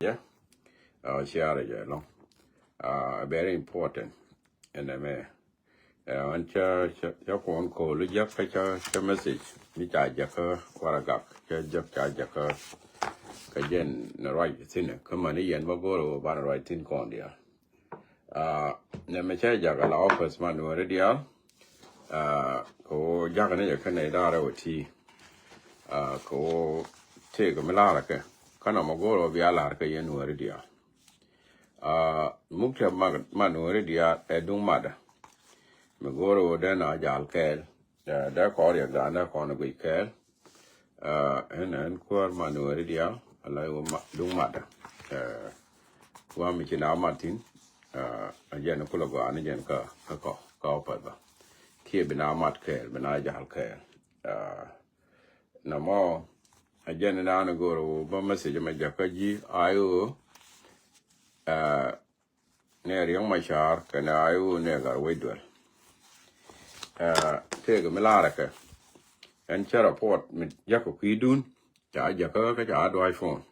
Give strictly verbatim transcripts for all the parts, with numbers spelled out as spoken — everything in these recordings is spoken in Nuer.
jɛ. Ɔ ciarɛ jɛ lɔŋ. Very important. Ɛn ɛmɛ ɛn cä cä kuɔn ko̱o̱l jɛ kä cä cä message mi ca jɛ kä waragak cä jɛ ca jɛ kä kä jɛn ni ruac thin kä mani yɛn ma go̱o̱r ɣöö banɛ ruac thin kɔn diaal. Nɛ mɛ cɛ jak ala office ma nuɔri diaal. Kɛ woo jak ni jɛ kɛnɛ idarɛ wä ti kɛ woo tëëk mi larɛ kɛ kä nɔmɔ go̱o̱r wä bia lar kɛ yɛn nuɔri diaal. Muk tɛ ma nuɔri diaal ɛ duŋ madä. Mi go̱o̱r wä dɛn a jal kɛɛl dɛ kɔn riɛk dan dɛ kɔn guic kɛɛl. Ɛn ɛn kuäär ma nuɔri diaal ala wä duŋ madä. Wa mi ci na mat thin a jɛn kulɛ gɔaa ni jɛn kä kä kɔ kä opɛth bä. Kiɛ bi na mat kɛɛl bi na jal kɛɛl. Nɔmɔ a jɛn ni naan go̱o̱r wä bä message mɛ jakä ji̱ a i̱ ɣöö nɛ Riɛk Macar kɛnɛ a i̱ ɣöö nɛ gat wec duel. Tëëk mi laarɛ kɛ ɛn cä report mi jakä kui̱dun ca jakä kä ca duac phone.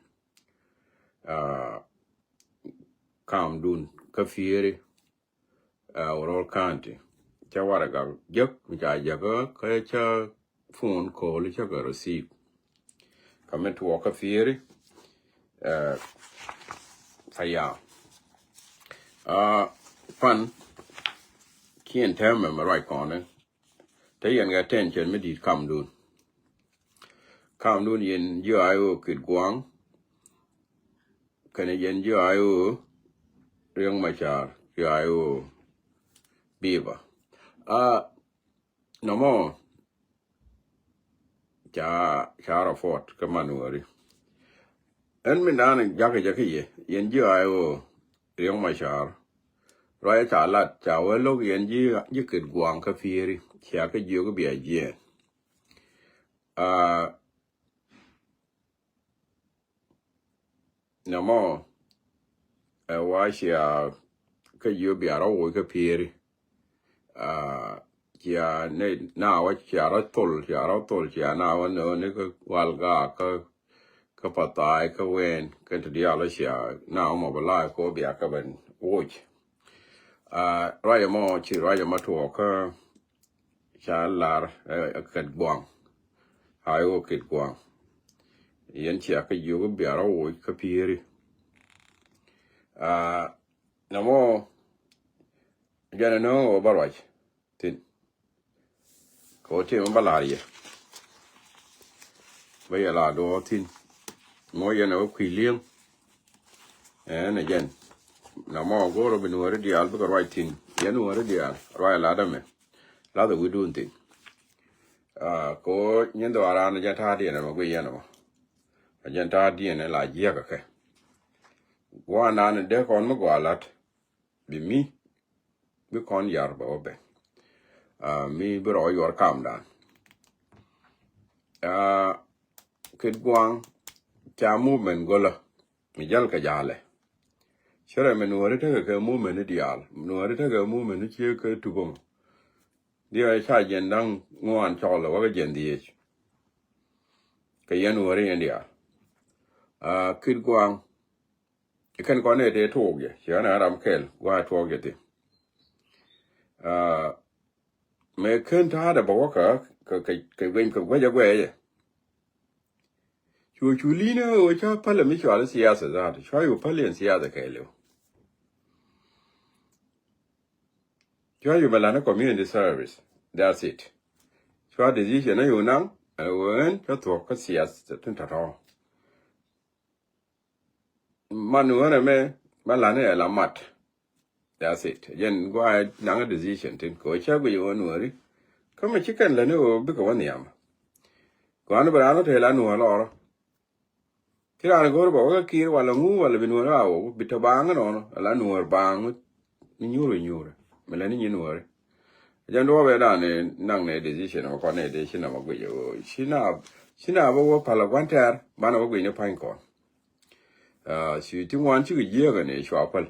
Kamdun kä Pieri Uror County cä waragak jek mi ca jakä kä cä phone call cä kɛ receive. Kä mi tuɔɔk kä Pieri Payam. Pan kiɛn tɛmɛ mi ruac kɔnɛ te yɛn kɛ attention mi di̱i̱t kamdun. Kamdun yɛn ji̱ a i̱ ɣöö Kit Guaŋ kɛnɛ yɛn ji̱ a i̱ ɣöö Riɛk Macar ji̱ a i̱ ɣöö Biba. Nɔmɔ ca ca report kä manuɔri. Ɛn mi naan jakä jakä yɛ yɛn ji̱ a i̱ ɣöö Riɛk Macar ruac ca lat ca wee lo̱k yɛn ji̱ ji̱ Kit Guaŋ kä Pieri cia kä jiök bia jiɛɛn. Nɔmɔ ɛ wa cia kä jiök bia rɔ woc kä Pieri. Cia ni na wä cia rɔ thol cia rɔ thol cia na wä ni ni kä wal gaa kä kä Pathai kä Wen kä ti diaal wä cia na wä mɔ bi la̱a̱ ko bia kä ben woc. Ruac ɛmɔ ci ruac ɛmɔ tuɔɔk kä ca lar ɛ Kit Guaŋ. A i̱ ɣöö Kit Guaŋ yɛn cia kä jiök bia rɔ woc kä Pieri. Nɔmɔ jɛn ɛn ɣöö bä ruac thin. Kɛ wä tëë mi bä la̱r yɛ bä yɛ la duɔɔk thin. Mɔ yɛn ɛ wä kui̱ li̱eŋ. Ɛn ɛ jɛn nɔmɔ go̱o̱r bi nuɔri diaal bikɛ ruac thin yɛn nuɔri diaal ruac lat ɛmɛ. Lath ɛ wi̱dun thin. Kɛ wä nyin dhɔaaran ɛ jɛn ta̱a̱diɛn ɛmɛ guic yɛn ɛmɔ. Ɛ jɛn ta̱a̱diɛn ɛ la jiäk ɛ kɛ gua̱a̱r naan ɛ dee kɔn mi gɔaa la̱t. Bi mi bi kɔn yar bɛ wä ben. Mi bi rɔ yuɔr kamdan. Kit Guaŋ ca movement gölä mi jäl kɛ ja̱lɛ. Cärɛ mi nuɔri tekɛ kɛ movement ni diaal nuɔri tekɛ movement ni ciek kɛ tupä mɔ. Diɛ ca jiɛn da̱ŋ ŋuan cɔl wä kɛ jiɛn dhieec. Kɛ yɛn nuɔri yɛn diaal. Kit Guaŋ kɛn kɔn nɛ dee tuɔɔk jɛ ci ɣän ɛ ram kɛl gua̱a̱ tuɔɔk jɛ thin. Mëë kän ta̱a̱dɛ bä wä kä kɛ gueny kɛ guäcä guɛɛcɛ. Cu cu li̱n ɛ ɣöö ca päl ɛ mi cual i̱ siasa zaat cua cu päl yɛn siasa kɛɛliw. Cua cu mɛ la̱t ni community service. That's it. Cua decision ɛ cu naŋ ɛ ɣöö ɛn cua thuɔ̱k kä siasa tin tɔ̱tɔ̱. Man ɣän ɛmɛ mɛ la̱t ni ɛ la mat. That's it. Jɛn gua̱a̱ naŋ ɛ decision tin kɛ ɣöö cä guic ɣöö nuɔ̱ɔ̱ri. Kä mɛ ci kɛn lätni ɣöö bikɛ wä nhiam. Gua̱a̱n bi raan wä te la nuɔ̱ɔ̱r lɔɔrä. Ci raan go̱o̱r bɛ wä kä kiir wala ŋu wala bi nuɔ̱ɔ̱r a wä bi te baaŋ inɔnɔ ala nuɔ̱ɔ̱r baaŋ. Ni nyuur wi nyuur mi lätni nyi nuɔ̱ɔ̱ri. Jɛn duɔ̱ɔ̱p ɛ da̱a̱n ni naŋ ni decision mɛ kɔn ni decision mɛ guic ɣöö ci na ci na bä wä pal ɛ gua̱n tɛɛr banɛ wä guic ni pa̱ny kɔn. Ci ti ŋuan cikɛ jiääk ɛn ëë cua päl.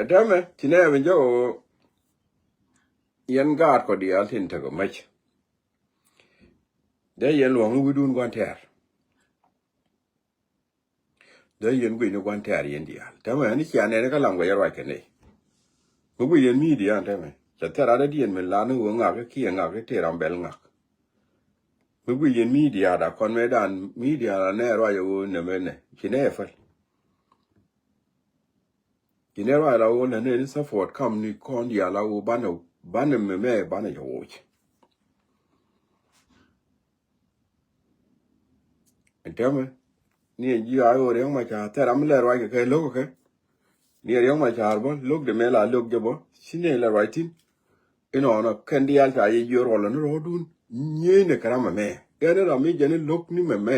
Ɛ täämɛ ci nɛy ɛ ben jɔk ɛ ɣöö yɛn gaat kɔ diaal tin tekɛ mäc. Dee yɛn luɔ̱ŋni wi̱dun gua̱n tɛɛr. Dee yɛn guic ni gua̱n tɛ̈r yɛn diaal. Täämɛ ni cia nɛn kä lam kɛ yɛ ruac kɛ nɛy. Mi guic yɛn media täämɛ. Cɛ thɛr adä diɛn mi la ni ɣöö ŋak kiɛ ŋak tëë ram bɛl ŋak. Mi guic yɛn media da kɔn mëëdan media la nɛ ruac ɣöö nɛmɛ nɛ. Ci nɛ ɛ päl. Ci nɛ ruac la ɣöö lɛ nɛ ni support kam ni kɔn diaal la ɣöö banɛ, banɛ mɛmɛ banɛ jɛ woc. Ɛn täämɛ ni ɛn ji̱ a ɣöö Riɛk Macar thɛr ram mi lɛ ruac kɛ kɛ lo̱k kɛ. Ni Riɛk Macar bä lo̱k de mɛ la lo̱k jɛ bä ci nɛ lɛ ruac thi̱n. Inɔnɔ kɛn diaal ca yɛ jiök ruɔlä ni rɔɔdun. Nyieyni kɛ ram mɛmɛ. Gɛn ni ram mi jɛn ni lo̱k ni mɛmɛ.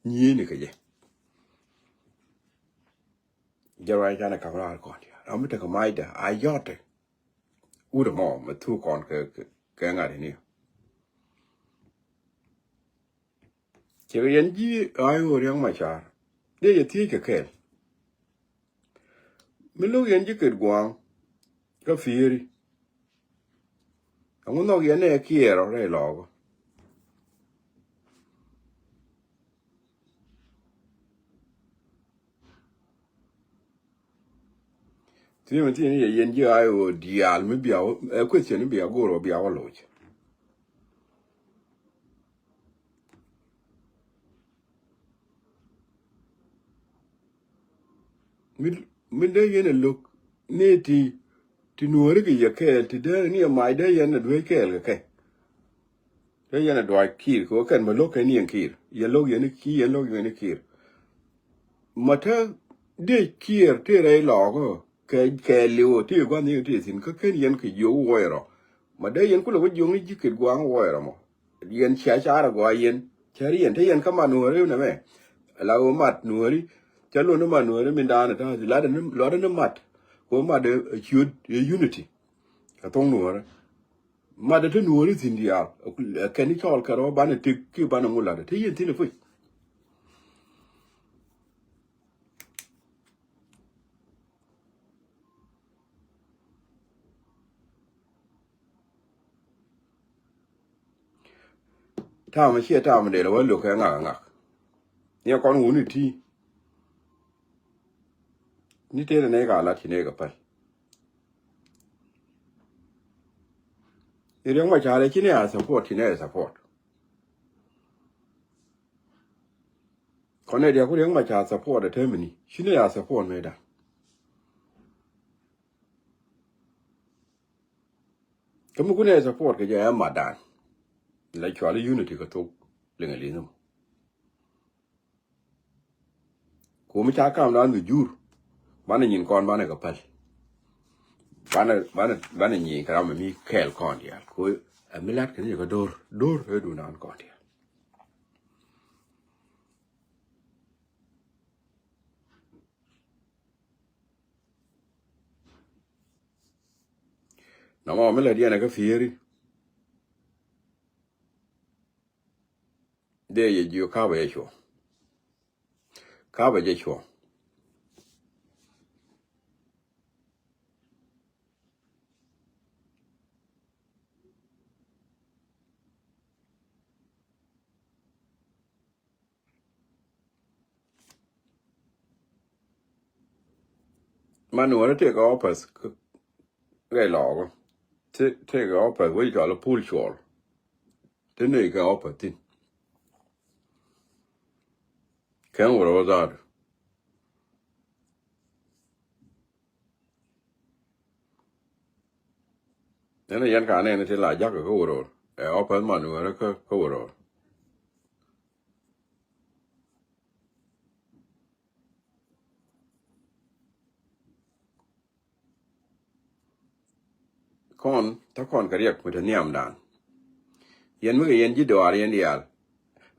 Nyieyni kɛ jɛ. Jɛ ruac canɛ ka̱m raar kɔn. Ram mi tekɛ macdɛ a yɔtɛ. Wut ɛmɔ mɛ thuk kɔn kɛ, kɛ, kɛ ŋa̱t ini. Cɛ kɛ yɛn ji̱ a ɣöö Riɛk Macar. Dee yɛ thiec kɛ kɛɛl. Mi lo̱k yɛn ji̱ ket gua̱a̱ŋ kä Pi̱i̱ri. Ɛŋu nhɔk yɛn nɛ kiɛɛr ɔ rɛy lɔɔkä. Thi̱n mi thi̱n yɛ yɛn ji̱ a ɣöö diaal mi bia wä, ɛ question mi bia go̱o̱r ɔ bia wä loc. Mi, mi dee yɛn ɛ lo̱k ni ti, ti nuɔ̱ɔ̱ri kɛ yɛ kɛɛl ti dee ni ɛ mac dee yɛn ɛ duee kɛɛl kɛ kɛ. Dee yɛn ɛ duac kiir kɛ wä kɛn mɛ lo̱k kɛ ni yɛn kiir yɛ lo̱k yɛn ni kiir yɛn lo̱k yɛn ni kiir. Mɛ te dee kiir ti rɛy lɔɔk kɛ, kɛ liw ti gua̱n ni ti thi̱n kä ken yɛn kɛ jiök wuɔyɛ rɔ. Mɛ dee yɛn kulɛ wä jiök ni ji̱ ket gua̱a̱ŋ wuɔyɛ rɔ mɔ. Yɛn cia car agɔaa yɛn cär yɛn te yɛn kä mat nuɔ̱ɔ̱ri nɛmɛ. La ɣöö mat nuɔ̱ɔ̱ri cä luɔ̱n ni mat nuɔ̱ɔ̱ri min daanɛ ta̱a̱ thi latdɛ ni, luɔtdɛ ni mat. Kɛ ɣöö mat ɛ ciöt ɛ unity. Kɛ thoŋ nuɔ̱ɔ̱ri mat ɛ te nuɔ̱ɔ̱ri thi̱n diaal. Ɛ kɛn ni cɔɔl kɛ rɔ banɛ tëk kiɛ banɛ ŋu latdɛ te yɛn thi̱n ɛ puc. Tamɛ ciɛ tamɛ dee lɛ wä lo̱k kɛ ŋak ŋak. Niɛ kɔn wuni ti. Ni tëë nɛ ka lat ci nɛ kɛ päl. Ni Riɛk Macar ci nɛ a support ci nɛ a support. Kɔn nɛ diaku Riɛk Macar support a tɛmini ci nɛ a support mɛ da. Kä mi kun ɛ support kɛ jɛ ɛ matdan. La cuali unity kɛ thok liŋɛ li̱nh mɔ. Ku mi ca kamdan kɛ jur banɛ nyin kɔn banɛ kɛ päl. Banɛ, banɛ, banɛ nyin kɛ ram mi kɛɛl kɔn diaal ku ɛ mi lat kɛ ni kɛ do̱r do̱r ɛ dunan kɔn diaal. Nɔmɔ mi lät yɛn ɛ kä Pi̱i̱ri. Dee yɛ jiök kapɛ jɛ cuɔ̱ŋ. Kapɛ jɛ cuɔ̱ŋ. Man wä tekɛ office rɛy lɔɔkä. Tekɛ office wec cɔal pul cuɔl. Ti nɛy kɛ office thin. Kɛn wä rɔ zaat. Nɛnɛ yɛn ka nɛn ti la jakä kä wä rɔ. Ɛ office man wä rɔ kä, kä wä rɔ. Kɔn, te kɔn kɛ riɛk mi te nhiamdan. Yɛn mi kɛ yɛn ji̱ dɔaar yɛn diaal.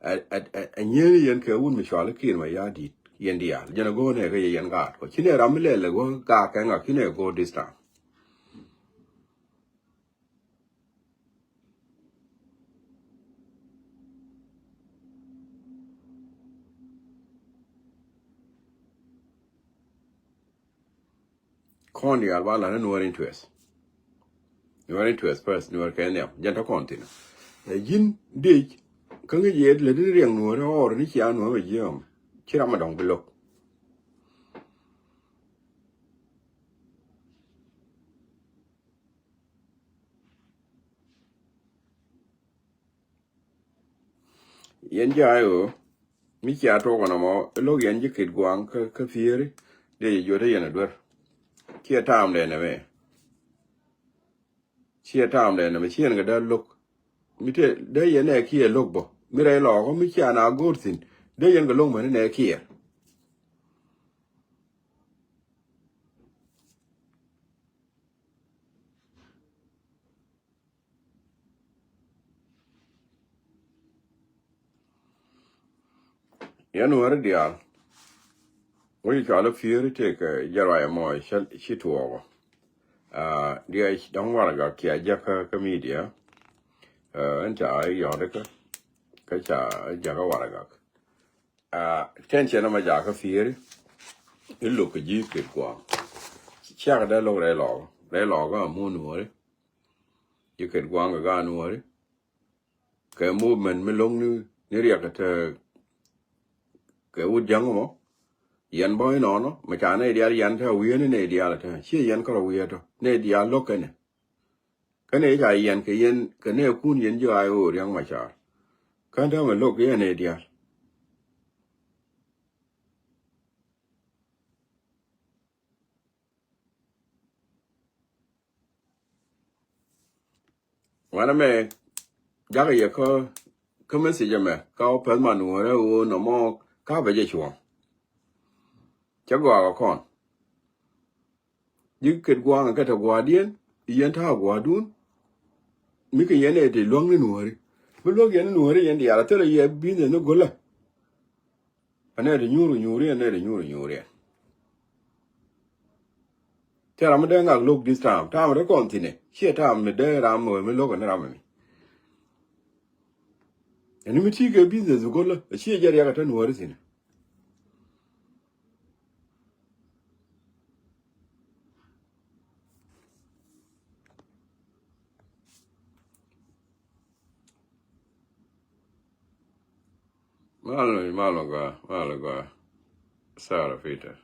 Ɛ, ɛ, ɛ, ɛ nyieen yɛn kɛ wut mi cɔal i̱ Kiir Mayardit yɛn diaal. Jɛn ɛ go̱o̱r nɛ kɛ yɛ yɛn gaat. Kɔ ci nɛ ram mi lɛl ɛ go̱o̱r gaat kɛ ŋak ci nɛ go̱o̱r this time. Kɔn diaal ba lat ni Nuer interest. Nuer interest first, Nuer kɛ nhiam. Jɛn tɔ kɔn thin. Ɛ ji̱n dec kä ŋi̱c yɛ lät ni riɛŋ Nuer ɔɔr ni cia Nuer mɛ jiɛɛm. Ci ram a dɔŋ bi lo̱k. Yɛn ji̱ a i̱ ɣöö mi cia tuɔk ɛnɔmɔ i̱ lo̱k yɛn ji̱ Kitgua̱a̱ŋ kä, kä Pieri dee yɛ juɔt i̱ yɛn a duer. Ciɛ taamdɛ nɛmɛ. Ciɛ taamdɛ nɛmɛ, ciɛ yɛn kɛ dee lo̱k. Mi te dee yɛn nɛ kiɛ lo̱k bä mi rɛy lɔɔkä mi cia na go̱o̱r thi̱n, dee yɛn kɛ lo̱k mäni nɛ kiɛ. Yɛn wäri diaal wä ci cɔal i̱ Pieri tëëkɛ jɛ ruac ɛmɔ ci tuɔɔkɔ. Diɛ dɔ̱ŋ waragak cia jäkä kä media. Ɛn ca i̱ yɔ̱ɔ̱dikä kä ca jäkä waragak. Tension ɛmɔ jakä Pieri i̱ lo̱k kɛ ji̱ Kitgua̱a̱ŋ. Ciakɛ dee lo̱k rɛy lɔɔkä, rɛy lɔɔkä a muun nuɔ̱ɔ̱ri. Ji̱ Kitgua̱a̱ŋ kɛ gaat nuɔ̱ɔ̱ri. Kɛ movement mi lo̱ŋ ni, ni riɛk kɛ te kɛ wut jäŋ mɔ. Yɛn bä inɔnɔ mɛ ca nɛy diaal yɛn te a wiee ni nɛy diaal te ciɛ yɛn kärɔ wiee tɔ nɛy diaal lo̱k kɛnɛ. Kɛnɛ ca yɛn kɛ yɛn kɛ nɛy kun yɛn ji̱ a i̱ ɣöö Riɛk Macar. Kän te mɛ lo̱k kɛ yɛn nɛy diaal. Wanɛ mɛ jakɛ yɛ kä, kä message ɛmɛ kä wä pɛth man wä rɛ wä nɔmɔ kä bɛ jɛ cuɔ̱ŋ. Cɛ gɔaa kɛ kɔn. Ji̱ Kitgua̱a̱ŋ kɛ te gua̱a̱diɛn i̱ yɛn ta̱a̱ gua̱a̱dun. Mi kɛ yɛn ɛ ti luäŋ ni nuɔ̱ɔ̱ri mi luäk yɛn ni nuɔ̱ɔ̱ri yɛn diaal a thilɛ yɛ business ni go̱lä. Anɛ ti nyuur nyuuriɛn, anɛ ti nyuur nyuuriɛn. Cɛ ram mi dee ŋak lo̱k this time. Time ti kɔn thi̱nɛ ciɛ time mi dee ram mi lo̱k ni ram mi. Ɛn mi ti kɛ business go̱lä a ciɛ jɛ riɛk a te nuɔ̱ɔ̱ri thi̱nɛ. Malo, malo gɔaa, malo gɔaa. Sarah Peter.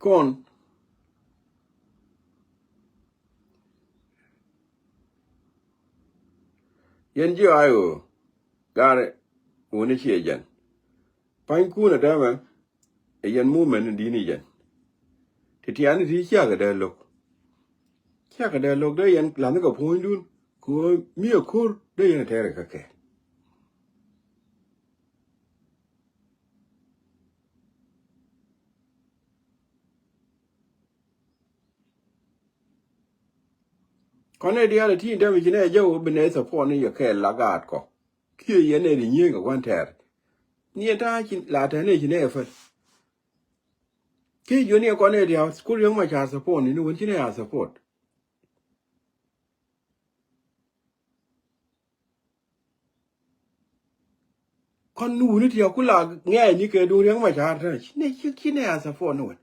Kɔn yɛn ji̱ a i̱ ɣöö gari wuni ciɛ jɛn. Pa̱nykun ɛ täämɛ ɛ yɛn movement in di̱t ni jɛn. Ti tiani ti ciakɛ dee lo̱k. Ciakɛ dee lo̱k dee yɛn la̱thni kɛ puɔ̱nydun kɛ ɣöö mi ɛ ko̱r dee yɛn ɛ tɛɛr kɛ kɛ. Kɔn nɛ diaal ɛ ti in dämɛ ci nɛ jɛ wä bi nɛ support ni yɛ kɛɛl la gaat kɔ. Kiɛ yɛn nɛ di nyieeny kɛ gua̱n tɛɛr. Ni yɛn ta̱a̱ ci la tɛn nɛ ci nɛ fäl. Kiɛ jiɔni ɛ kɔn nɛ diaal kur yäŋ ma ca support ni ni wän ci nɛ a support. Kɔn ni wuni ti a kula ŋɛɛni kɛ duŋ Riɛk Macar tɛn ci nɛ ci ci nɛ a support ni wän.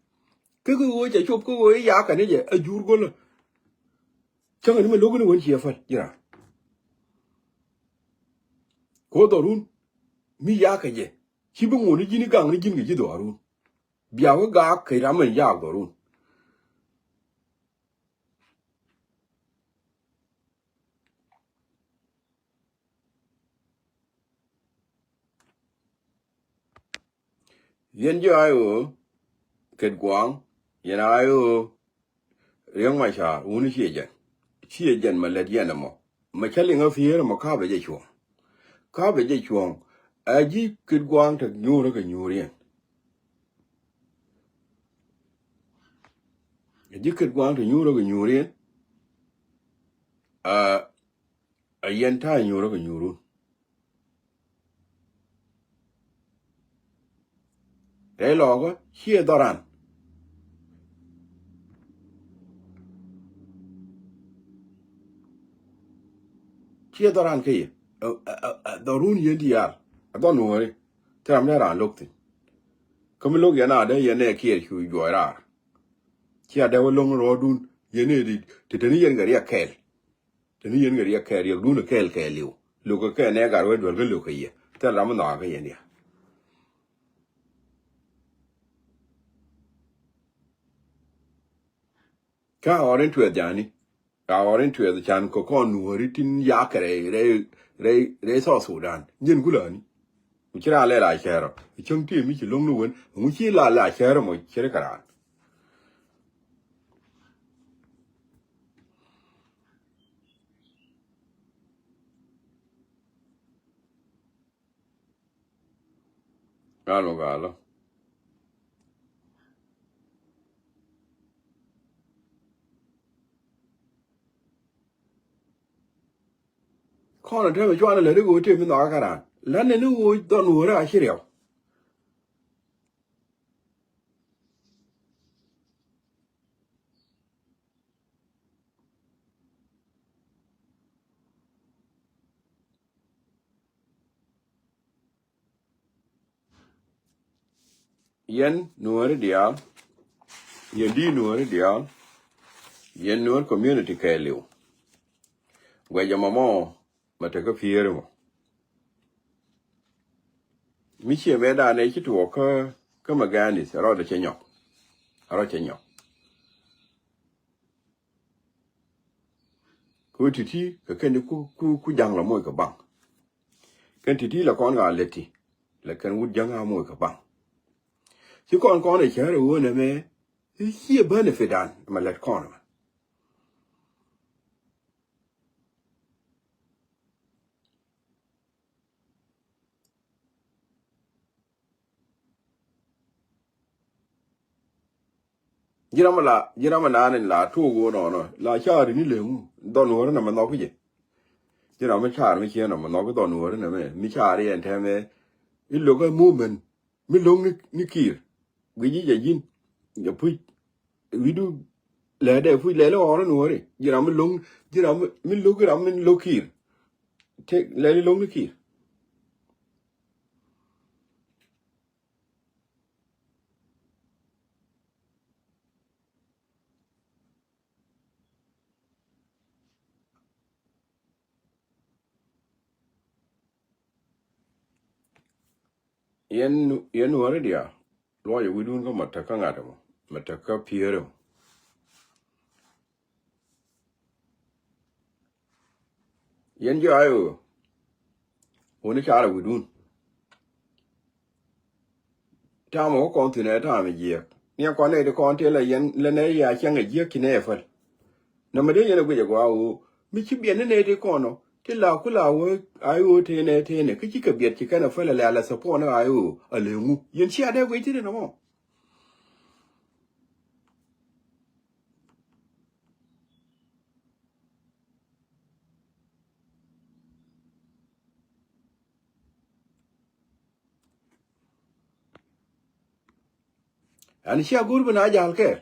Kä kä ɣöö cɛ cop kä ɣöö i̱ yakä ni jɛ a jur go̱lä. Cäŋɛ ni mɛ lo̱k ni wän ciɛ päl ji̱ raan. Ko̱ dhɔrun mi yakä jɛ ci bi ŋun ni ji̱n i̱ gaŋ ni ji̱n kɛ ji̱ dhɔrun. Bia wä gaak kɛ ram mɛ yaak dhɔrun. Yɛn ji̱ a i̱ ɣöö Kitgua̱a̱ŋ, yɛn a i̱ ɣöö Riɛk Macar wuni ciɛ jɛn. Ciɛ jɛn mɛ lät yɛn ɛmɔ. Mɛ cä liŋ a Pieri mɔ ka̱pɛ jɛ cuɔ̱ɔ̱ŋ. Ka̱pɛ jɛ cuɔ̱ɔ̱ŋ. A ji̱ Kitgua̱a̱ŋ te nyuurä kɛ nyuuriɛn. A ji̱ Kitgua̱a̱ŋ te nyuurä kɛ nyuuriɛn. A, a yɛn ta̱a̱ nyuurä kɛ nyuurun. Rɛy lɔɔkä ciɛ dhɔran. Ciɛ dhɔran kä yɛ. Ɛ, ɛ, ɛ, ɛ, dhɔrun yɛn diaal. Ɛ dhɔn nuɔ̱ɔ̱ri. Thil ram dee raan lo̱k thi̱n. Kä mi lo̱k yɛn a dee yɛn nɛ kiɛɛr cu juɔc raar. Cia dee wä lo̱ŋ rɔɔdun yɛn nɛ di te teni yɛn kɛ riɛk kɛɛl. Teni yɛn kɛ riɛk kɛɛl, riɛkdun kɛɛl kɛɛliw. Lo̱k kɛ kɛ nɛ gat wä duel kä lo̱k kɛ yɛ. Thil ram mi nhɔakä yɛn diaal. Kä ɣɔr in tuɛth jani. Rawɔr in tuɛth can kɛ kɔn nuɔri tin yakɛ rɛy rɛy rɛy rɛy South Sudan. Nyin kulani. Ku ci raa lɛ la cɛrɔ. Cäŋ ti mi ci loŋ ni wen. Ŋu ci la la cɛrɔ mɔ ci ri kɛ raan. Gal mɔ gal lɔ. Kɔn a tɛmɛ cuanɛ lɛ ri ɣöö tëë mi nhɔakä kä raan. Lät ni ni ɣöö dhɔn ɣöö rɛ a ci riɛw. Yɛn nuɔri diaal, yɛn di nuɔri diaal, yɛn nuɔri community kɛɛliw. Guɛcɛ mɔmɔ mɛ tekä pieri mɔ. Mi ciɛ mɛ danɛ ci tuɔɔk kä kä mɛ ganis rɔɔdɛ cɛ nyɔk. Rɔɔdɛ cɛ nyɔk. Ku titi kɛ kɛn ku ku ku jaŋ la moc kɛ baŋ. Kɛn titi la kɔn ŋa leti la kɛn wut jaŋ a moc kɛ baŋ. Ci kɔn kɔn ɛ cɛ rɛ wonɛ mɛ. I̱ ciɛ benefit dan mɛ lɛt kɔn mɛ. Ji̱ ram la ji̱ ram naan in la tuuk wä nɔnɔ la caari ni leŋu dhɔn wä ri na mɛ nhɔk jɛ. Ji̱ ram mi caar mi ciɛ na mɛ nhɔk dhɔn wä ri na mɛ mi caari ɛn tɛmɛ. I̱ lokä movement mi loŋ ni, ni kiir. Guic ji̱ jɛ ji̱n jɛ puc. Wi̱du lɛɛdɛ puc lɛɛli ɣɔr ni wä ri ji̱ ram mi loŋ ji̱ ram mi loki ram mi lokiir. Tek lɛɛli loŋ ni kiir. Yɛn yɛn nuɔri dia luɔcɛ wi̱dun kä ma tek kä ŋa̱t mɔ ma tek kä pieri mɔ. Yɛn ji̱ ayö wuni carɛ wi̱dun. Tamɛ wä kɔn thi̱n ɛ tamɛ jiɛk ni ɛ kɔn nɛ ti kɔn ti lɛ yɛn lɛ nɛ ya cɛŋ ɛ jiɛk ci nɛ ɛ päl. Nɛ mɛ dee yɛn ɛ guic ɛ gɔaa woo mi ci biɛn ni nɛ ti kɔn ɔ ti la ku la wä ayö tënɛ tënɛ kä ci kɛ biɛt ci kɛn ɛ päl ɛ lɛ alɛ support ni ayö ɛ lɛ ŋu yɛn ci a dee guic ti ni nɔmɔ. Ɛn cia go̱r bi na jal kɛɛl.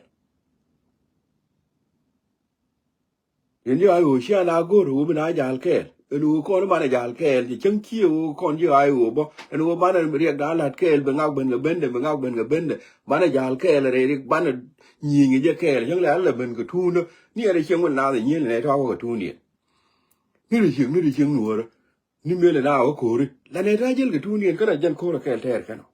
Yɛn jɛ ay ɣöö cia na go̱r ɣöö bi na jal kɛɛl. Ɛn ɣöö kɔn banɛ jal kɛɛl cɛ cäŋ cie ɣöö kɔn jɛ ay ɣöö bä ɛn ɣöö banɛ riɛk da la̱t kɛɛl bi ŋak ben kɛ bendɛ bi ŋak ben kɛ bendɛ. Banɛ jal kɛɛl rɛy rik banɛ nyieny kɛ jɛ kɛɛl cäŋ lɛ alɛ ben kɛ tuundä. Ni ɛn cieŋ wä naath ɛ nyiel nɛ tɔakɔ kɛ tuundiɛn. Ni ri cieŋ ni ri cieŋ nuɔ̱ɔ̱rä. Ni mëë lɛ na wä ko̱ri la nɛ ta̱a̱ jäl kɛ tuuniɛn kä la jɛn ko̱r ɛ kɛɛl tɛɛr kɛn ɔ.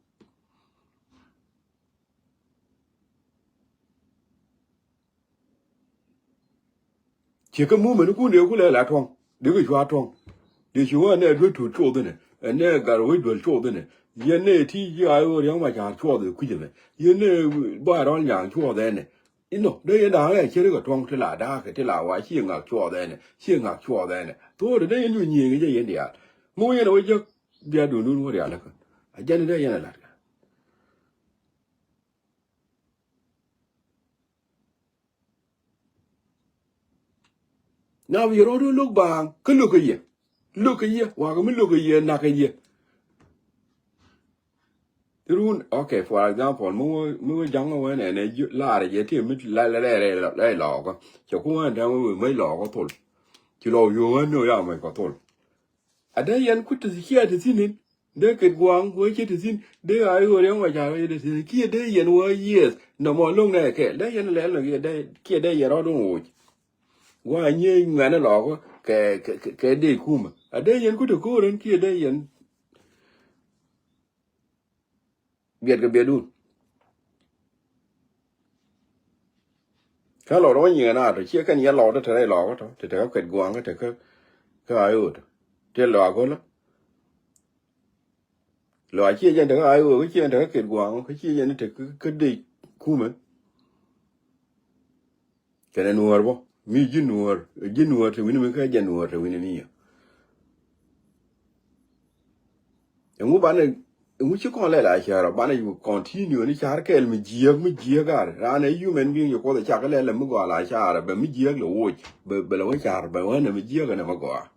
Ciɛ kä mumɛ ni kun dee ku lɛ la tuɔ̱ŋ dee kɛ cua tuɔ̱ŋ. Dee ci wä ɛnɛ duet tuut cuɔth inɛ ɛnɛ gat wec duel cuɔth inɛ. Yɛn nɛ ti ji̱ a ɣöö riäŋ ma ca̱a̱r cuɔth ɛ kui̱c ɛmɛ yɛn nɛ ba rɔl nyaŋ cuɔth ɛnɛ. Inɔ dee yɛn da̱a̱ŋ ɛ ceri kɛ tuɔ̱ŋ ti la da̱a̱kɛ ti la wa ci ŋak cuɔɔth ɛnɛ ci ŋak cuɔɔth ɛnɛ. Thuɔɔri dee yɛn cu nyiëëŋ jɛ yɛn diaal mi wä yɛn ɛ wä jek. Bia duundun wä rial kä a jɛn dee yɛn ɛ la̱t kɛ. Na bi rɔɔdu lo̱k baaŋ kä lo̱k kɛ yɛ lo̱k kɛ yɛ wakä mi lo̱k kɛ yɛ nak kɛ yɛ. Ti run, okay, for example, mi wä mi wä jaŋ wä nɛ nɛ laarɛ jɛ ti mi la la rɛ rɛ lɔɔkä. Cɛ ku wä däŋ wä mec lɔɔkä thol. Ci lɔɔk yo̱o̱ wä ni wä ya mec kɔ thol. A dee yɛn ku ti ci a ti thinin dee ket gua̱a̱ŋ wä ci ti thin dee a yo̱o̱ riɛŋ wä ca wä ci ti thin kiɛ dee yɛn wä yieth nɔmɔ lo̱ŋ nɛ kɛ dee yɛn lɛl nɔ kiɛ dee kiɛ dee yɛn rɔɔd wä woc. Gua̱a̱ nyieeny ŋuɛ̈ni lɔɔkä kɛ kɛ kɛ dee kumä a dee yɛn ku ti ko̱o̱rän kiɛ dee yɛn. Biɛt kɛ biɛtdun. Tän lɔɔk tɔ wä nyiŋɛ na tɔ ciɛ kɛn yɛ lɔɔk tɔ te rɛy lɔɔk tɔ te te kä kuɛt gua̱a̱ŋ kä te kä kä a ɣöö tɔ te lɔɔk a go̱lä. Lɔɔk a ciɛ jɛn te kä a ɣöö kä ciɛ jɛn te kä kuɛt gua̱a̱ŋ kä ciɛ jɛn te kä dec kumɛ. Kɛnɛ nuɔ̱ɔ̱r bä mi ji̱ nuɔ̱ɔ̱r ji̱ nuɔ̱ɔ̱r te wi̱ni mi kä jɛ nuɔ̱ɔ̱r te wi̱ni ni yɛ. Ɛŋu banɛ ɛŋu ci kɔn lɛl a cär ɔ banɛ yu continue ni car kɛɛl mi jiääk mi jiääk ar ran ɛ human being yɛ kuɔth ɛ cak lɛl ɛ mi gɔal a car bɛ mi jiääk lɛ woc bɛ lɛ wä car bɛ wä nɛ mi jiääk ɛnɛ mi gɔaa.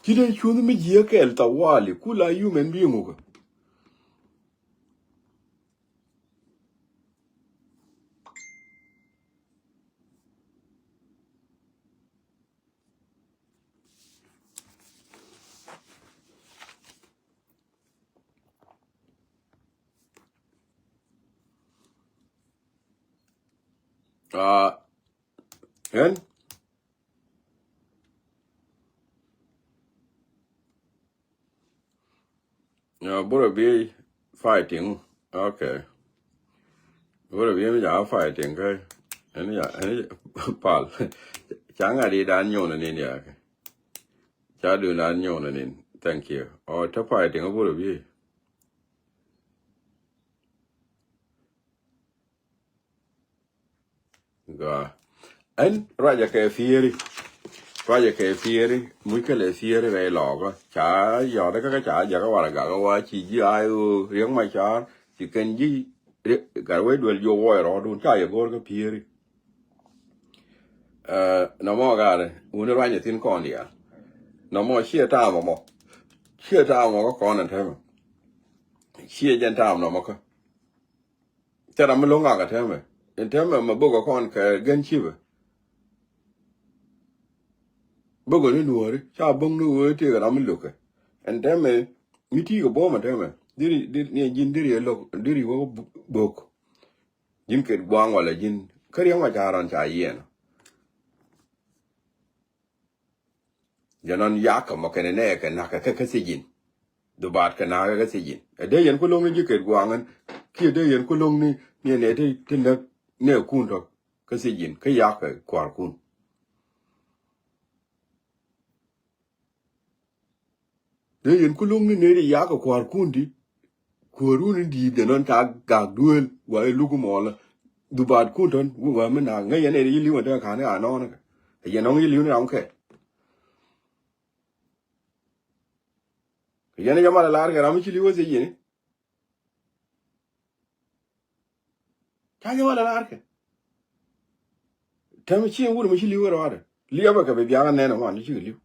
Ci dee cuth mi jiääk kɛɛl thawali kula human being wukɛ. Ah, ɛn Burɛ bi fighting. Okay. Burɛ bi mi ja fighting kɛ. Ɛn ja ɛn pal. Ca ŋa di dan nyɔn ni ya kɛ. Ca du dan nyɔn ni. Thank you. Oh, ta fighting burɛ bi. Gɔaa. Ɛn ruacɛ kɛ fieri. Ruacɛ kɛ fieri. Muc kɛ lɛ fieri rɛy lɔɔkä. Ca yɔt kä kä ca jakä warɛ gakä wa ci ji̱ ay ɣöö Riek Macar ci kɛn ji̱ gat wec duel jiök wuɔc rɔɔdun ca yɛ go̱o̱r kä fieri. Nɔmɔ gat wuni ruacɛ thi̱n kɔn diaal. Nɔmɔ ciɛ taam ɔmɔ. Ciɛ taam ɔmɔ kä kɔn ɛn tɛmɛ. Ciɛ jɛn taam nɔmɔ kä. Cɛ ram mi lo̱ŋ ŋak ɛ tɛmɛ. Ɛn tɛmɛ mɛ bok ɛ kɔn kɛ gɛn cipɛ. Bok ɛ ni nuɔ̱ɔ̱ri ca bo̱ŋ ni ɣöö tëëk ram mi lo̱kɛ. Ɛn tɛmɛ mi ti̱i̱ kɛ buɔ̱m ɛ tɛmɛ. Diri diri ni ji̱n diri ɛ lo̱k diri wä bok. Ji̱n ket gua̱a̱ŋ walɛ ji̱n kä Riek Macar ran ca yiɛn. Jɛ nɔn yakä mɔ kɛnɛ nɛ kɛ nakä kɛ kä sijin. Dhubaat kɛ nakä kɛ sijin. Ɛ dee yɛn ku lo̱ŋ ni ji̱ ket gua̱a̱ŋ ɛn kiɛ dee yɛn ku lo̱ŋ ni ni nɛ ti ti näk nɛ kun tɔ kä sijin kä yakä kua̱r kun. Dee yɛn ku lo̱ŋ ni nɛ ti yakä kua̱r kun di. Kuäärun in di̱i̱t jɛ nɔn ca gak duëël wa iluk mɔlä. Dhubaat kun tɔn wa mi na ŋäc yɛn ɛ ri li̱w ɛn te ka̱n i̱ anɔɔnä kɛ. Ɛ yɛn nɔŋ i̱ li̱w ni ram kɛ. Kɛ yɛn i̱ jɛ mal ɛ la̱r kɛ ram i̱ ci li̱w ɛ thiec yɛn i̱. Ca jɛ mal ɛ la̱r kɛ. Tɛm ci in wut mi ci li̱w ɛ rɔɔdɛ. Liɛpɛ kɛ bi biakä nɛn ɛ ŋuan i̱ cikɛ li̱w.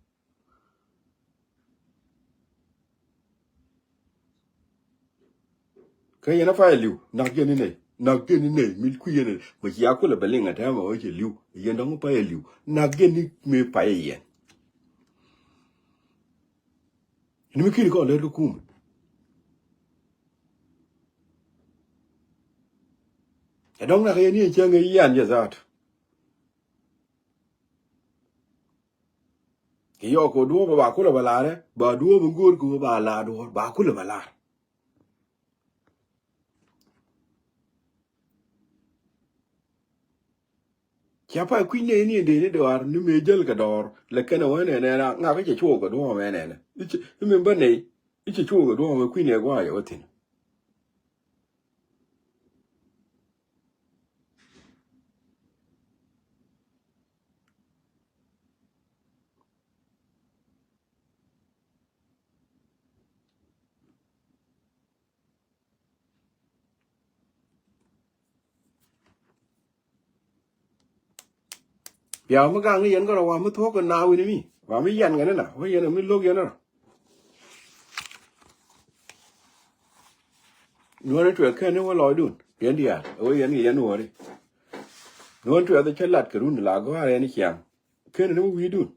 Kä yɛn a pay a li̱w nak jɛn ni nɛy nak jɛn ni nɛy mi kui̱ yɛn mɛ ci a kulɛ bɛ liŋ a tɛmɛ ɣä cɛ li̱w. Yɛn dɔ̱ŋ pay a li̱w nak jɛn ni mi pay a yɛn. Ni mi ki̱n kɔn lɛr kä kum. Ɛ dɔ̱ŋ nak yɛn ni ɛn cäŋ ɛ yian jɛ zaat. Kɛ yɔɔk kɛ duɔ̱ɔ̱p ba kulɛ ba la̱rɛ ba duɔ̱ɔ̱p in go̱o̱r kɛ ba la̱r duɔ̱ɔ̱r ba kulɛ ba la̱r. Cia pay kui̱ny nɛy ni in dee ni dɔaar ni mëë jäl kɛ dɔɔr lɛ kɛn ɛ wä nɛnɛ ŋakä cɛ cuɔɔk kɛ duɔ̱ɔ̱p mɛ nɛnɛ. I̱ min bä nɛy i̱ cɛ cuɔɔk kɛ duɔ̱ɔ̱p mɛ kui̱ny nɛy gua̱a̱c ɛ wä thi̱n. Bia mi gaŋ ni yɛn kärɔ wa mi thuɔ̱k kɛ na wi̱ni mi wa mi yɛn kɛ ni na wä yɛn mi lo̱k yɛn rɔ. Nuɔ̱ɔ̱ri tuɛth kɛn ni wä lɔcdun yɛn diaal wä yɛn kɛ yɛn nuɔ̱ɔ̱ri. Nuɔ̱ɔ̱ri tuɛth cä lat kɛ run la gɔ̱a̱r yɛn ciaŋ kɛn ni wä wi̱i̱dun.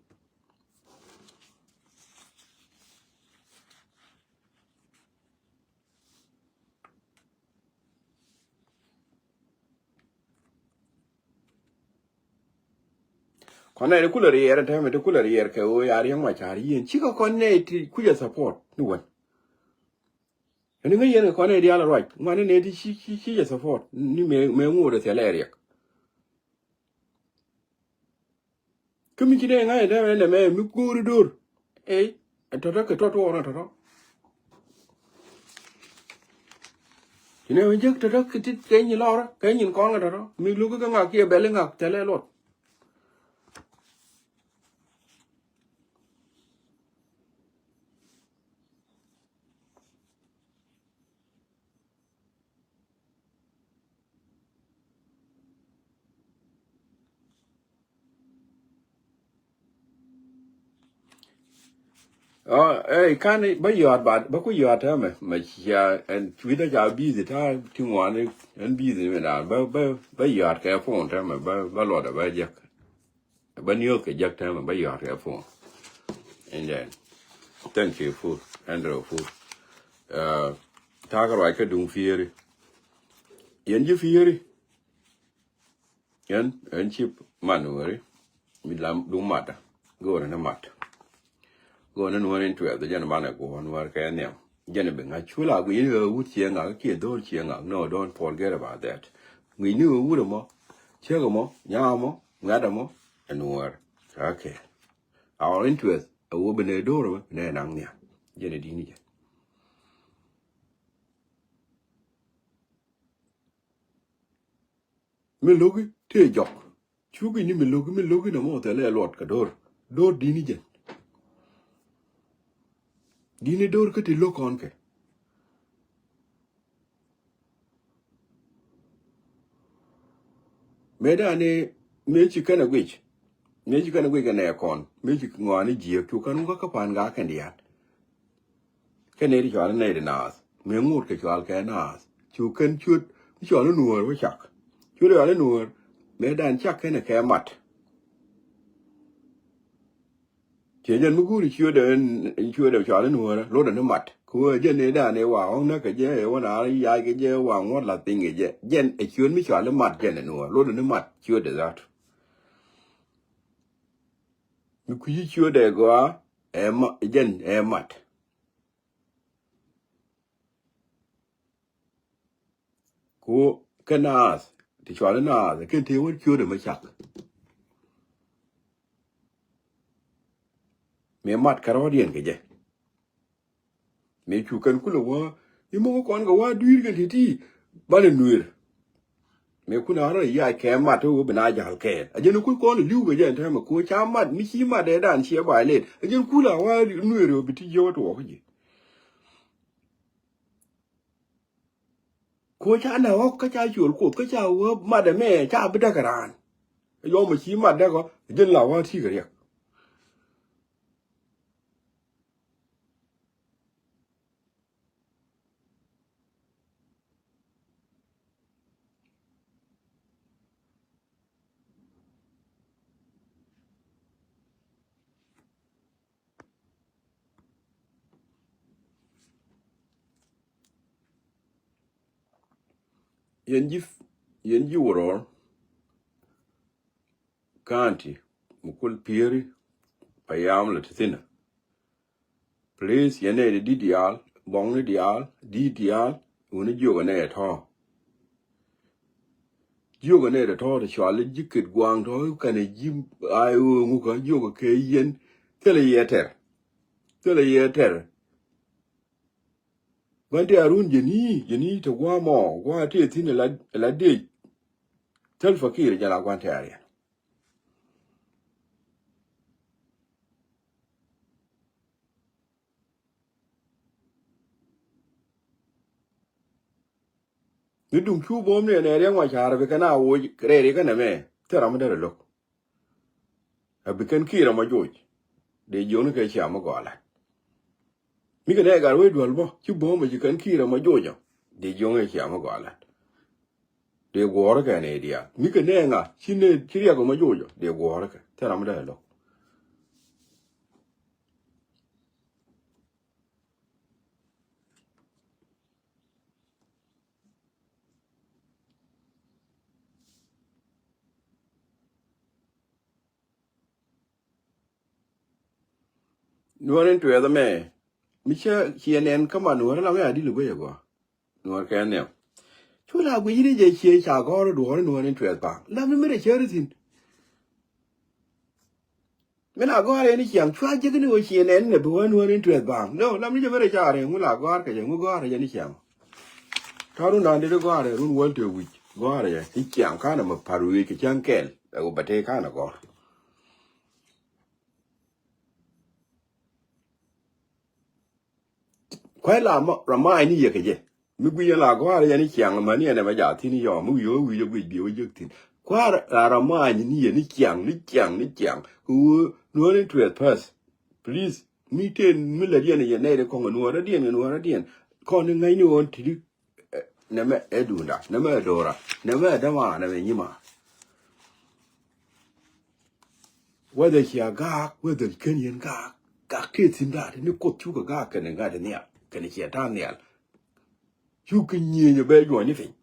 Kɔn nɛy ti kulɛ riɛɛr ɛn tɛmɛ ti kulɛ riɛɛr kɛ ɣöö ya Riek Machar yieen cikɛ kɔn nɛy ti kucɛ support ni wän. Ɛn ŋäc yɛn kɛ kɔn ɛ diaal ruac ŋuan ni nɛ ti ci ci ci jɛ support ni mɛ mɛ ŋuɔt ɛ thilɛ riɛk. Kä mi ci dee ŋa̱c ɛ dee mɛ nɛ mɛ mi go̱o̱ri do̱r. Ey ɛ tɔ̱tɔ̱ kɛ tɔ̱ tuɔɔr ɛ tɔ̱tɔ̱. Ci nɛ mɛ jek tɔ̱tɔ̱ kɛ tit kɛ nyi lɔrä kɛ nyin kɔn kɛ tɔ̱tɔ̱ mi lo̱k kä ŋak kiɛ bɛl iŋak thilɛ luɔt. Ɔ, ey, kan bä yɔ̱a̱t ba bä ku yɔ̱a̱t täämɛ mɛ cia ɛn cui̱dä ca busy ta̱a̱ ti ŋuani ɛn busy mi da̱a̱n bä bä bä yɔ̱a̱t kɛ phone täämɛ bä bä luɔtdä bä jek. Bä news kɛ jek täämɛ bä yɔ̱a̱t kɛ phone. And then thank you full Andrew full. Ta̱a̱ kɛ ruac kä duŋ fieri. Yɛn ji̱ fieri. Yɛn ɛn ci man weri mi lam duŋ matdä. Go̱o̱rɛ ni mat. Go̱o̱rɛ ni nuɔ̱ɔ̱r in tuɛth jɛn banɛ guɔ̱ɔ̱n wär kɛ nhiam. Jɛn bi ŋa̱c cu la guic ni ɣä wut ciɛ ŋak kiɛ dho̱r ciɛ ŋak. No, don't forget about that. Guic ni ɣä wut ɛmɔ, ciek ɛmɔ, nyaa ɛmɔ, ŋuɛ̈t ɛmɔ, ɛ nuɔ̱ɔ̱r. Okay. Our interest ɛ wä bi nɛ do̱r mɛ bi nɛ naŋ nhial. Jɛn ɛ di̱t ni jɛ. Mi lo̱ki tëë jɔk. Cuki ni mi lo̱ki, mi lo̱ki nɛ mɔ thɛlɛ luɔt kɛ do̱r. Do̱r di̱t ni jɛn. Di̱t ni do̱r kä ti lo̱k kɔn kɛ. Mëë dan ni mëë ci kɛn ɛ guic. Mëë ci kɛn ɛ guic kɛ nɛ kɔn mëë ci ŋɔaani jiëëk cu kɛn wä kä pan gaa kɛn diaal. Kɛn nɛy ti cɔal inɛy ti naath mëë ŋot kɛ cɔal kɛ naath cu kɛn ciöt mi cɔal inuɔɔr wä cak. Ciöt cɔal inuɔɔr mëë dan cak kɛn ɛ kɛ mat. Ciɛ jɛn mi guuri ciötdɛ, ciötdɛ cɔal inuɔɔrä lotdɛ ni mat. Kɛ ɣöö jɛn ëëdan ëë wa ɣɔ̱ŋ näk kɛ jɛ ëë wä na yac kɛ jɛ wa ŋuɔ̱t lath piny kɛ jɛ. Jɛn ɛ ciöt mi cɔal imat jɛn inuɔɔr lotdɛ ni mat ciötdɛ dhat. Mi kui̱ci ciötdɛ gɔaa ɛ ma jɛn ɛ mat. Ku kɛ naath ti cɔal inaath kɛn tëë wä ciötdɛ mi cak. Mëë mat kärɔɔdiɛn kɛ jɛ. Mëë cu kɛn kulɛ wä imɔ kɔn kɛ wä dui̱r kɛn ti̱ti̱ banɛ nueer. Mëë kun a rɔ yac kɛ mat wä bi na jal kɛɛl a jɛn kul kɔn li̱w kɛ jɛ ɛn tɛmɛ ku ca mat mi ci mat ɛ dan ciɛ bay lɛt a jɛn kul a wä nueer wä bi ti jiɛ wä tuɔɔk ji̱. Ku ca na ɣɔk kä ca ciöl kuoth kä ca wä mat ɛmɛ ca bi däk raan. Yɔm ci mat däk ɔ jɛn la wä ti kɛ riɛk. Yɛn ji̱, yɛn ji̱ wä rɔɔr. Ka̱a̱ŋ ti mi kul pieri payam lɛ ti thinɛ. Please yɛn nɛy ti di̱t diaal buɔ̱ŋni diaal di̱t diaal wuni jiök ɛ nɛy ɛ tɔ̱. Jiök ɛ nɛy ɛ tɔ̱ ti cɔal i̱ ji̱ ket gua̱a̱ŋ tɔ̱ kɛnɛ ji̱ a ɣööŋukä jiök ɛ kɛ yɛn. Thilɛ yɛ tɛr. Thilɛ yɛ tɛr. Gua̱n ti a run jeni jeni ti gua̱a̱ mɔ gua̱a̱ ti thi̱n ɛ la dec. Thil fakir jɛ la gua̱n ti a riɛn. Mi duŋ cu buɔ̱m ni ɛn ɛ riɛŋ wa ca̱r bi kɛn a woc rɛɛri kɛn ɛmɛ. Thil ram mi derɛ lo̱k. A bi kɛn ki̱i̱r ɛmɔ joc. Dee jiökni kɛ ciam mi gɔalat. Mi kɛ nɛ gat wec duäl bä ci bo̱o̱mɛ ci kɛn ki̱i̱r ɛmɔ joc ɔ. Dee jiökni kɛ ciam mi gɔalat. Dee guɔ̱ɔ̱rä kɛ nɛ diaal mi kɛ nɛ ŋa ci nɛ ci riɛk ɛmɔ joc ɔ dee guɔ̱ɔ̱rä kɛ thil ram mi dee lo̱k. Nuɔ̱ɔ̱r in tuɛth ɛmɛ Mi cä ciɛ nɛn kä man Nuɔ̱ɔ̱r lam ya dil guec agua. Nuɔ̱ɔ̱r kɛ nhiam. Cu la guic ni jɛ ciɛ ca gɔ̱r duɔ̱ɔ̱r Nuɔ̱ɔ̱r in tuɛth pa̱a̱ŋ. Lam mi mi rɛ cär ithin. Mi la gɔ̱a̱r yɛn ni ciaŋ cua jek ni wä ciɛ nɛn ni bi wä Nuɔ̱ɔ̱r in tuɛth pa̱a̱ŋ. No, lam ni jɛ mi rɛ ca rɛ ŋu la gɔ̱a̱r kɛ jɛ ŋu gɔ̱a̱r jɛ ni ciaŋ. Tɔ̱ run da̱a̱n dee gɔ̱a̱r rɛ run wäl te wi̱c gɔ̱a̱r jɛ ni ciaŋ kanɛ mi pa̱r wi̱i̱ kɛ cäŋ kɛl. Ɛ wä bɛ te kanɛ gɔ̱r. Kua̱c la ma, rɔ ma̱a̱c ni yɛ kɛ jɛ. Mi guic yɛn la gɔ̱a̱r yɛn ni ciaŋ mani yɛn ɛmɛ jaathin yɔɔ mi wi̱i̱ wä wi̱i̱ jɛ guic biɛ wä jek thin. Kua̱r la rɔ ma̱a̱c ni yɛ ni ciaŋ ni ciaŋ ni ciaŋ. Kɛ ɣöö Nuɔ̱ɔ̱r in tuɛth pa̱th. Please. Mi ten mi lät yɛn yɛ nɛy ri kɔŋ Nuɔ̱ɔ̱r rɔ̱diɛn kɛ Nuɔ̱ɔ̱r rɔ̱diɛn. Kɔn ni ŋäcni ɣɔn ti̱ti. Nɛmɛ ɛ duunda, nɛmɛ ɛ do̱ra, nɛmɛ ɛ däma, nɛmɛ nyima. Whether cia gaak, whether kän yɛn gaak, gaak kɛ thi̱n daat ni Kuoth cukɛ gaak kɛnɛ gat nhial kɛnɛ ciɛ ta̱a̱ nhial. Cukɛ nyieny ɛ bɛ juɔ̱ɔ̱ny ni piny.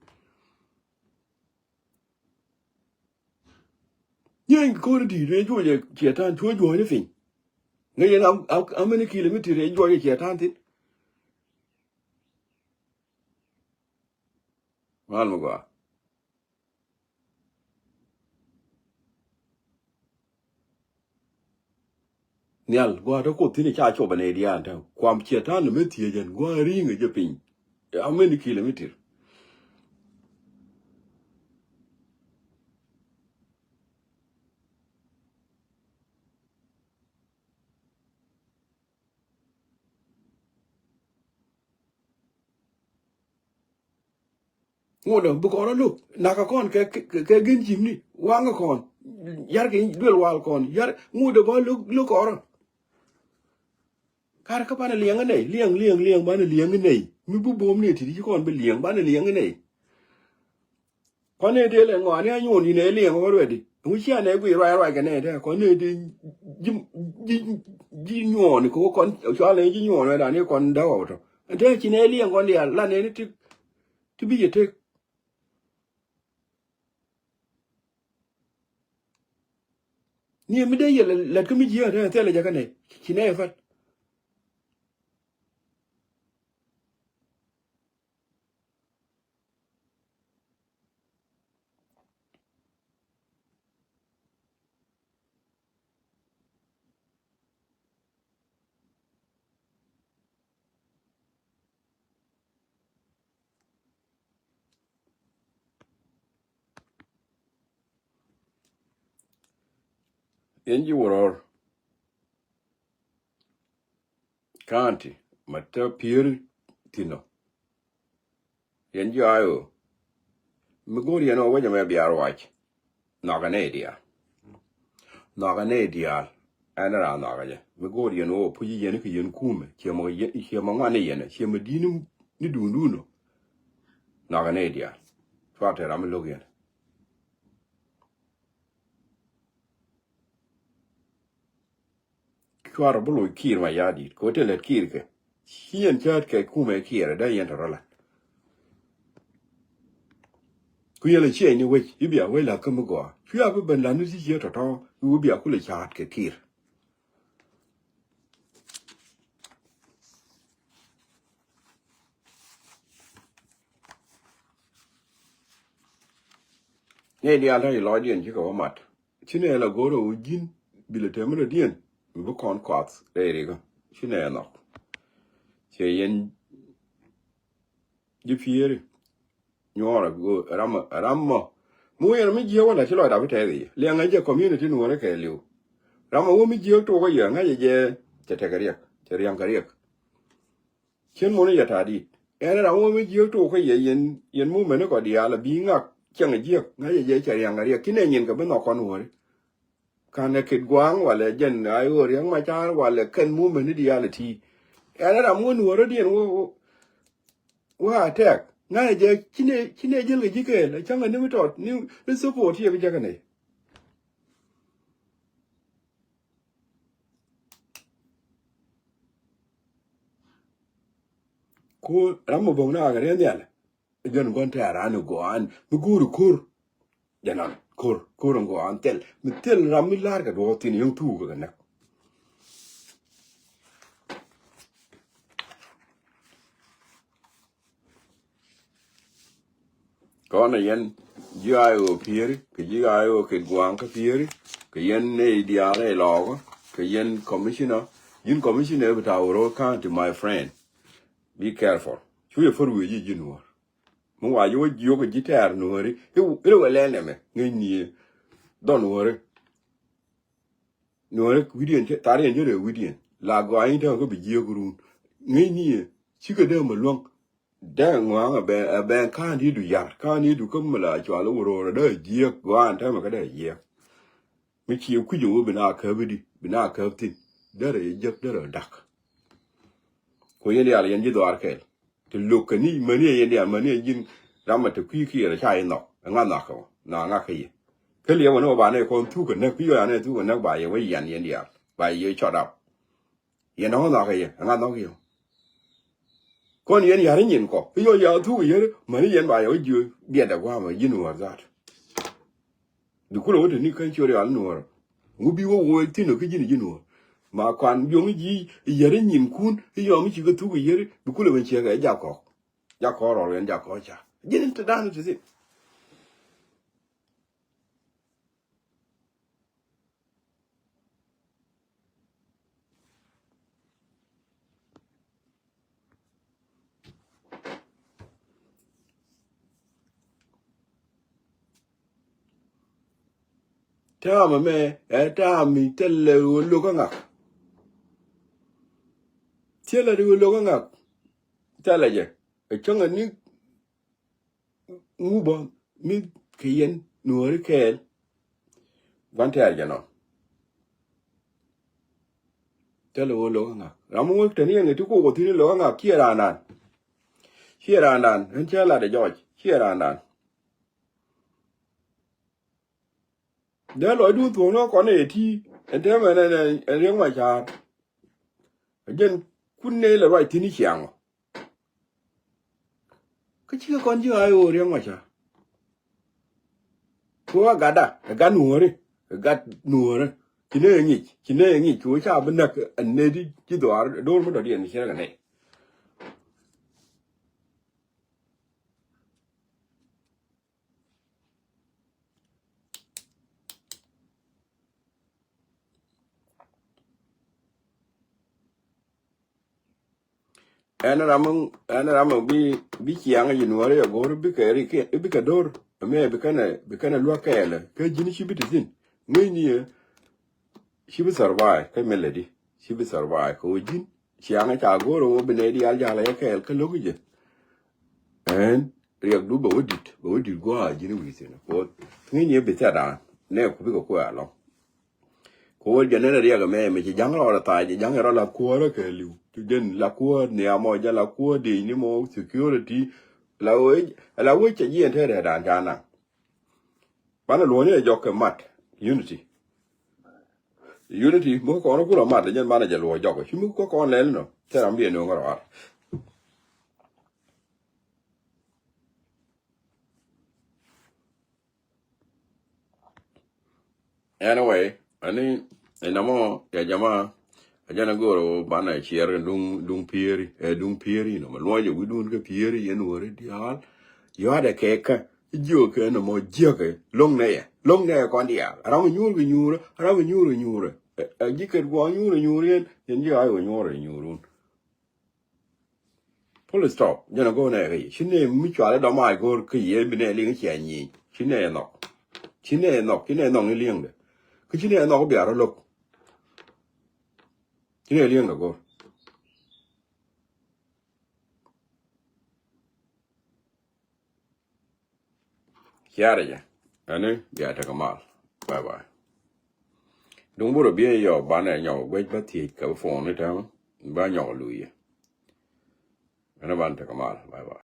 Nyieny kɛ ko̱r di̱i̱t rɛy juɔ̱ɔ̱c ɛ ciɛ ta̱a̱n cuɔ juɔ̱ɔ̱ny ni piny. Ŋäc yɛn a mini kilometer rɛy juɔ̱ɔ̱c ɛ ciɛ ta̱a̱n thi̱n. Mal mi gɔaa. Nhial gɔaa te Kuoth thi̱n ca cop anɛ diaal te kuam ciɛ ta̱a̱n mi thiec ɛn gɔaa ri̱ŋ ɛ jɛ piny. How many kilometer? Ŋut ɛ bi kɔn rɔ lo̱k nakä kɔn kɛ, kɛ, kɛ gin cimni waŋä kɔn. Yar kɛ duel wal kɔn yar ŋut ɛ bä lo̱k, lo̱k kɔn rɔ. Kar kä banɛ liɛŋ nɛy, liɛŋ, liɛŋ, liɛŋ, banɛ liɛŋ nɛy. Mi bi buɔ̱m ni ti ti ci kɔn bi liɛŋ, banɛ liɛŋ nɛy. Kɔn ni dee lɛ ŋɔani a nyuɔn in ɛ liɛŋ ɔ ruɛdi. Ŋu cia nɛ gui ruac ruac kɛ nɛ tɛ kɔn ni dee ji̱, ji̱, ji̱ nyuɔn kɛ kɔn cual ni ji̱ nyuɔn wɛ dan ni kɔn däk ɔ tɔ. Ɛn tɛ ci nɛ liɛŋ kɔn diaal lan ni ti, ti bi jɛ tek. Ni mi dee yɛ lät kä mi jiɛ tɛ thilɛ jɛ kä nɛ ci nɛ fat. Yɛn ji̱ Wuror County ma te pi̱i̱r thi̱n ɔ. Yɛn ji̱ Ayo mi go̱o̱r yɛn ɔ wec ɛmɛ bia ruac. Nhɔakɛ nɛy diaal. Nhɔakɛ nɛy diaal. Ɛn raa nhɔakɛ jɛ mi go̱o̱r yɛn ɣöö puc yɛn kɛ yɛn kumɛ ciɛ mɔ, ciɛ mɔ ŋuan ni yɛn ciɛ mɔ di̱t ni duundun ɔ. Nhɔakɛ nɛy diaal. Cua te ram mi lo̱k yɛn. Cuarɛ bi loc Kiir Mayardit kɛ ɣöö te lät Kiir kɛ ci yɛn cäät kɛ kumɛ Kiir ɛ dee yɛn tɔ̱tɔ̱ la̱t. Ku yɛn lɛ ciɛɛny ni wec i̱ bia wec la̱th kä mi gɔaa cuɛ a bi ben la̱t ni ti ciɛ tɔ̱tɔ̱ i̱ wec bia kulɛ cäät kɛ Kiir. Nɛy diaal ta̱ ci lɔcdiɛn cikɛ wä mat. Ci nɛ la go̱o̱r ɛ wä ji̱n bilɛ tɛm rɔ̱diɛn mi bi kɔn kɔath rɛy rikä. Ci nɛ nhɔk. Ciɛ yɛn ji̱ pieri. Nyuɔɔr ɛ go̱o̱r ram ɛ ram mɔ. Mi wee yɛn mi jiɛ wä la ci lɔcda bi tɛth i̱ liɛŋ ɛ jɛ community ni wärä kɛ li̱w. Ram ɛ wä mi jiɛ tok ɛ yɛ ŋa̱c ɛ jɛ cɛ tekɛ riɛk cɛ riɛŋ kɛ riɛk. Cien muni yɛ ta̱a̱ di̱i̱t ɛn ram wä mi jiök tok kä yɛ yɛn, yɛn mumeni kɔ diaal a bi ŋak cieŋ a jiök ŋa̱c a jɛ cɛ riaŋ a riɛk ci nɛ nyin kɛ bi nhɔk kɔn wäri. Ka̱n ɛ ket gua̱a̱ŋ walɛ jɛn a i̱ ɣöö riäŋ ma ca̱a̱r walɛ kɛn mumeni diaal a ti̱i̱. Ɛn ram wä nuɔ̱ɔ̱rä diɛn wä, wä, wä a tɛk ŋa̱c a jɛ ci nɛ, ci nɛ jäl kɛ ji̱ kɛɛl a cäŋ a ni mi tɔt ni, ni support yɛ bi jäkä nɛy. Ku ram mi bo̱ŋ na kɛ riɛn nhial. Jɛn gua̱n tɛ̈r an i̱ gɔaa an mi go̱o̱ri ko̱r. Jɛn an ko̱r ko̱r in gɔaa an thil mi thil ram mi la̱r kɛ duɔ̱ɔ̱r thi̱n yäŋ thuuk kɛ kɛ näk. Kɔn ɛ yɛn ji̱ I O pieri, kɛ ji̱ I O kɛ gua̱a̱ŋ kä pieri, kɛ yɛn nɛy diaal nɛy lɔɔkä, kɛ yɛn commissioner, ji̱n commissioner bi ta̱a̱ wä ro̱o̱ county, my friend. Be careful. Cu yɛ fär wi̱i̱ ji̱ ji̱ nuɔ̱ɔ̱r. Mi wa ji̱ wä jiök ji̱ tɛɛr nuɔ̱ɔ̱ri, i̱, i̱ wä lɛl nɛmɛ, ŋäcni yɛ. Dhɔn nuɔ̱ɔ̱ri. Nuɔ̱ɔ̱ri wi̱diɛn cä, thar yɛn cä rɛɛ wi̱diɛn. La gɔaa in täämɛ kä bi jiök run. Ŋäcni yɛ, cikɛ dee mɛ luäŋ. Dee ŋɔaŋ ɛ bɛ, ɛ bɛ ka̱n di̱t du yar, ka̱n di̱t du kä mi la cual i̱ wä ro̱o̱r ɛ dee jiök, gɔaa in täämɛ kä dee jiök. Mi ci kui̱c ɛ wä bi na käp i̱di, bi na käp thi̱n. Derɛ jek, derɛ dak. Ku yɛn diaal yɛn ji̱ dhɔaar kɛɛl. Ti lo̱k kɛ ni mäni ɛ yɛn diaal, mäni ɛ ji̱n ram ɛ te kui̱ kiɛɛr ɛ ca yɛ nhɔk. Ɛ ŋa nhɔk kɛ wä? Nhɔk ŋa kɛ yɛ? Kä liɛp ɛ ni wä ba nɛ kɔn thuk kɛ näk, kui̱ yɔ ya nɛ thuk kɛ näk ba yɛ wä yian yɛn diaal. Ba yɛ cɔt ap. Yɛn ɛ ŋa nhɔk kɛ yɛ? Ɛ ŋa nhɔk kɛ yɛ? Kɔn yɛn yar nyin kɔ. I̱ yɔ ya thuk yɛr, mäni yɛn ba yɛ wä jiö biɛt ɛ gua̱a̱mɛ ji̱n wä dhat. Bi kulɛ wä te ni kän ciöt rial nuɔ̱ɔ̱r. Ŋu bi wä wä thi̱n ɔ kä ji̱n ji̱ nuɔ̱ɔ̱r. Ma kuan bio̱ŋ ji̱ yɛr nyinkun, i̱ yɔm i̱ ci kä thuk i̱ yɛr, bi kulɛ ben ciɛk ɛ jak kɔk. Jak kɔk rɔl ɛn jak kɔk ca. Ji̱n in te dan te thi̱n. Ta̱a̱ mɛ mɛ ɛ ta̱a̱ mi thilɛ ɣöö lo̱k kä ŋak. Thilɛ ɣöö lo̱k kä ŋak. Thilɛ jɛ ɛ cäŋɛ ni ŋubä mi kɛ yɛn nuɔ̱ɔ̱ri kɛɛl. Gua̱n tɛɛr jɛ nɔ. Thilɛ ɣöö lo̱k kä ŋak. Ram mi wä te ni yɛn kɛ ti kok ɔ thi̱n i̱ lo̱k kä ŋak ciɛ raandan. Ciɛ raandan. Ɣän cä lat ɛ jɔɔc ciɛ raandan. Dee lɔcdun thuɔ̱k ni ɣä kɔn ɛ yɛ ti ɛn täämɛ ɛn, ɛn, ɛn Riɛk Macar. Ɛ jɛn kun nɛy lɛ ruac thi̱n i̱ ciaŋ ɔ. Kä cikɛ kɔn ji̱ ɣa̱c ɣöö Riɛk Macar. Ku ɣä gatda ɛ gat nuɔ̱ɔ̱ri, ɛ gat nuɔ̱ɔ̱ri. Ci nɛ ɛ ŋic, ci nɛ ɛ ŋic, cu ca bi näk ɛ nɛy ti ci dhɔaar do̱r mi dɔ̱diɛn mi ci rɛ kɛ nɛy. Ɛn ram, ɛn ram bi, bi ciaŋ ji̱ nuɔ̱ɔ̱ri ɛ go̱r bikɛ ri, bikɛ do̱r. Mɛ bi kɛnɛ, bi kɛnɛ luäk kɛɛlɛ kä ji̱n ci bi ti thi̱n. Ŋäcni yɛ ci bi survive kä mɛlɛ di. Ci bi survive kɛ wä ji̱n ciaŋ ca go̱r ɛ wä bi nɛy diaal ja̱l ɛ kɛɛl kä lo̱k jɛ. Ɛn riɛkdu bɛ wä di̱t, bɛ wä di̱t gua̱a̱ ji̱n wi̱i̱ thi̱n. Kɛ wä ŋäcni yɛ bi thiat daan nɛ ku bikɛ kuɛ alɔŋ. Kɛ wä jɛ nɛn riɛk ɛmɛ mi ci ja̱ŋ rɔ thac, ci ja̱ŋ rɔ la kuäärä kɛ li̱w. Ci jɛn la kuäär ni amɔ jɛ la kuäär diec ni mɔ security. La wec, la wec cɛ jiɛn te rɛɛ daan ca naŋ. Banɛ luɔ̱ni ɛ jɔk kɛ mat unity. Unity mi kä kɔn rɔ kulɔ mat jɛn banɛ jɛ luɔ̱ jɔk. Ci mi kä kɔn lɛl nɔ thɛr am biɛ nöŋ rɔ ar. Anyway, ani inamɔ ya jama. A jana goro bana ciɛr duŋ, duŋ pieri, ɛ duŋ pieri inamɔ luɔjɛ wi̱dun kɛ pieri yɛn wori diaal. Yɔadɛ kɛ kä jiök kɛ inamɔ jiök kɛ loŋ nɛyɛ, loŋ nɛyɛ kɔn diaal. Aram nyuur kɛ nyuur, aram nyuur kɛ nyuur. Ɛ ji̱ kɛ guɔ nyuur kɛ nyuur yɛn, yɛn ji̱ ay wä nyuur kɛ nyuurun. Full stop. Jɛn a go̱o̱r nɛ kɛ yɛ. Ci nɛ mi cual i̱ dɔ̱mac go̱o̱r kä yɛ bi nɛ liŋ i̱ cia nyieny. Ci nɛ nhɔk. Ci nɛ nhɔk. Ci nɛ nhɔk ni liŋdɛ. Kä ci nɛ nhɔk bia rɔ lo̱k. Ci nɛ liŋdɛ go̱o̱r. Ciarɛ jɛ. Ɛni bia tekɛ mal. Bye bye. Duŋ burɛ biɛ yɔ banɛ nyɔk guec ba thiec kɛ bi phone ni tɛmɛ. Ba nyɔk luye. Ɛni ban tekɛ mal. Bye bye.